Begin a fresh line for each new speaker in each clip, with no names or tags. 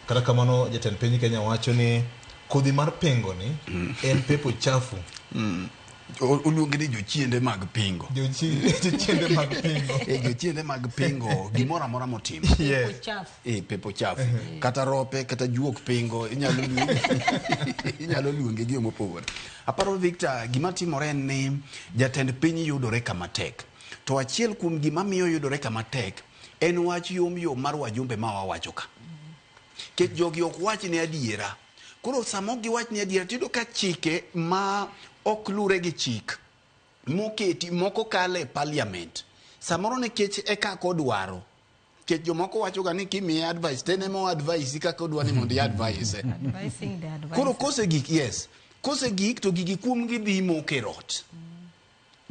Kata kamano jatend piny Kenya wacho ni kodhi mar pingo ni en pepo chafu.
Oluonge ni jochiende mag pingo.
Jochiende mag pingo.
E jochiende mag pingo gimoro amora motimo.
Yes.
Chafu.
E pepo chafu. Kata rope, kata juok pingo, inyalo luonge inyalo luonge gi yo mopogore. Aparo Victor, gima timore en ni jatend piny yudore kama tek. To achiel kuom gima miyo yudore kama tek en wach yom yom mar wajumbe ma wawacho ka. Nikech jogi ok wach ne adiera. Koro sama ok giwach ne adiera tiyudo ka chike ma ok lure gi chik moketi moko kale e parliament. Samoro nikech e kaka odwaro. Nikech jomoko wacho ga ni kimiye advice to en ema o advise kaka odwa ni mondo i advise.
Advising the advisor.
Koro kose gik yes. Kose gik to gigi kuom gi dhi moke rot.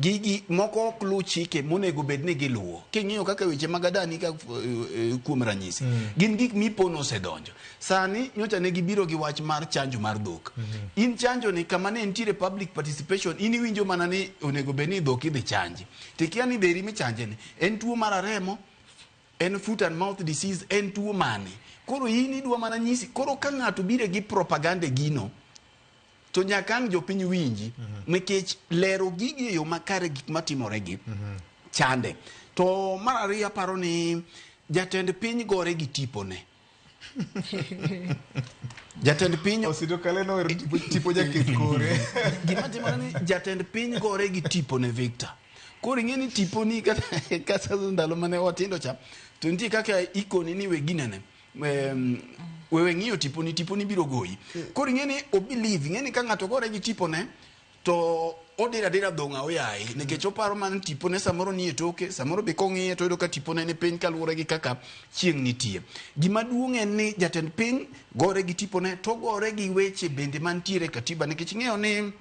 Gigi moko ok luw chike monego bed ni giluwo. King'iyo kaka weche mag Adani ka kuom ranyisi, gin gik mipono osedonjo. Sani nyocha ne gibiro gi wach mar chanjo mar dhok. In chanjo ni kama ne nitiere public participation, in iwinjo mana ni onego bed ni dhok idhi chanji. Tikia ni dheri michanje ni en tuo mar aremo, en foot and mouth disease, en tuo mane. Koro in idwa mana nyisi, koro ka ng'ato biro gi propaganda e gino, to nyaka ang' jopiny winji nikech lero gigi e yo makare gik matimore gi chande. To mar ariyo aparo ni jatend piny gore gi tipone. Jatend piny
Osito Kale nohero tipo, tipo jaket kore.
gima timore ni jatend piny gore gi tipone Victor. Koro ing'e ni tiponi kata kata ndalo mane watindo cha to nitie kaka ikoni ni we ginene. Wewe ng'iyo tiponi, tiponi biro goyi. Koro ing'e ni o believe, ing'e ni ka ng'ato gore gi tipone to odiro adira dhong' aoyaye nikech oparo mana ni tipone samoro nie toke, samoro be kong'iye to oyudo ka tipone ni piny kaluwore gi kaka chieng' nitie. Gima duong' en ni jatend piny gore gi tipone to gore gi weche bende mantiere e katiba nikech ing'eyo ni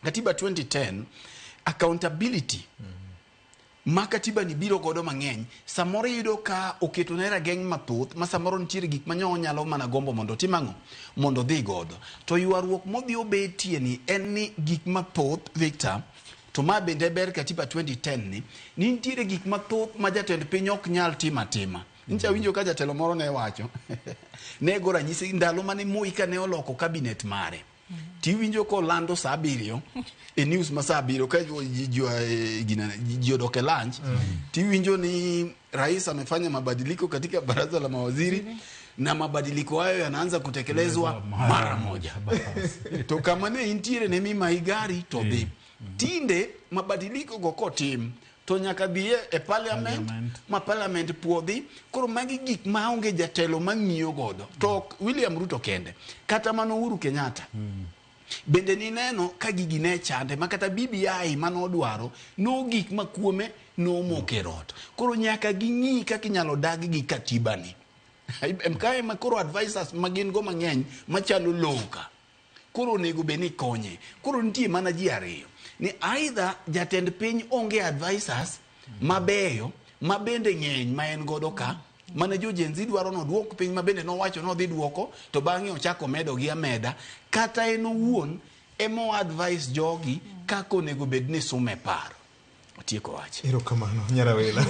katiba 2010 accountability ma katiba ni biro godo mang'eny samoro iyudo ka oketo ne rageng' mathoth ma samoro nitiere gik ma nyo onyalo mana gombo mondo otim ang'o mondo odhi godo to ywaruok modhi obetie ni en ni gik mathoth Victor to ma bende ber katiba 2010 ni nitiere gik mathoth ma jatend piny ok nyal timo atima nyicha winjo ka jatelo moro ne wacho ne go ranyisi ndalo mane Moi ka ne oloko cabinet mare tiwinjo kolando saa abiriyo e news ma saa abiriyo ka ji odok e lunch tiwinjo ni rais amefanya mabadiliko katika baraza la mawaziri na mabadiliko hayo yanaanza kutekelezwa mara moja to kama ne intiere ne mimayi gari to dhi tinde mabadiliko go kotim to nyaka dhiye e parliament, ma parliament puodhi. Koro magi gik maonge jatelo mang'iyo godo to ok William Ruto kende, kata mana Uhuru Kenyatta bende nineno ka gigi ne chande ma kata BBI manodwaro nogik ma kuome nomoke rot. Koro nyaka ging'i kaka inyalo dag gi katiba ni. Kae ma koro advisors ma gin go mang'eny machalo lowo ka koro onego bed ni konye. Koro nitie mana ji ariyo ni either jatend piny onge advisors mabeyo ma bende ng'eny ma en godo ka mane jo Gen Z dwaro noduok piny ma bende nowacho nodhi duoko to bang'e ochako medo gi ameda kata en owuon ema o advise jogi kaka onego bed ni sume paro. Otieko wach.
Erokamano Nyarawela.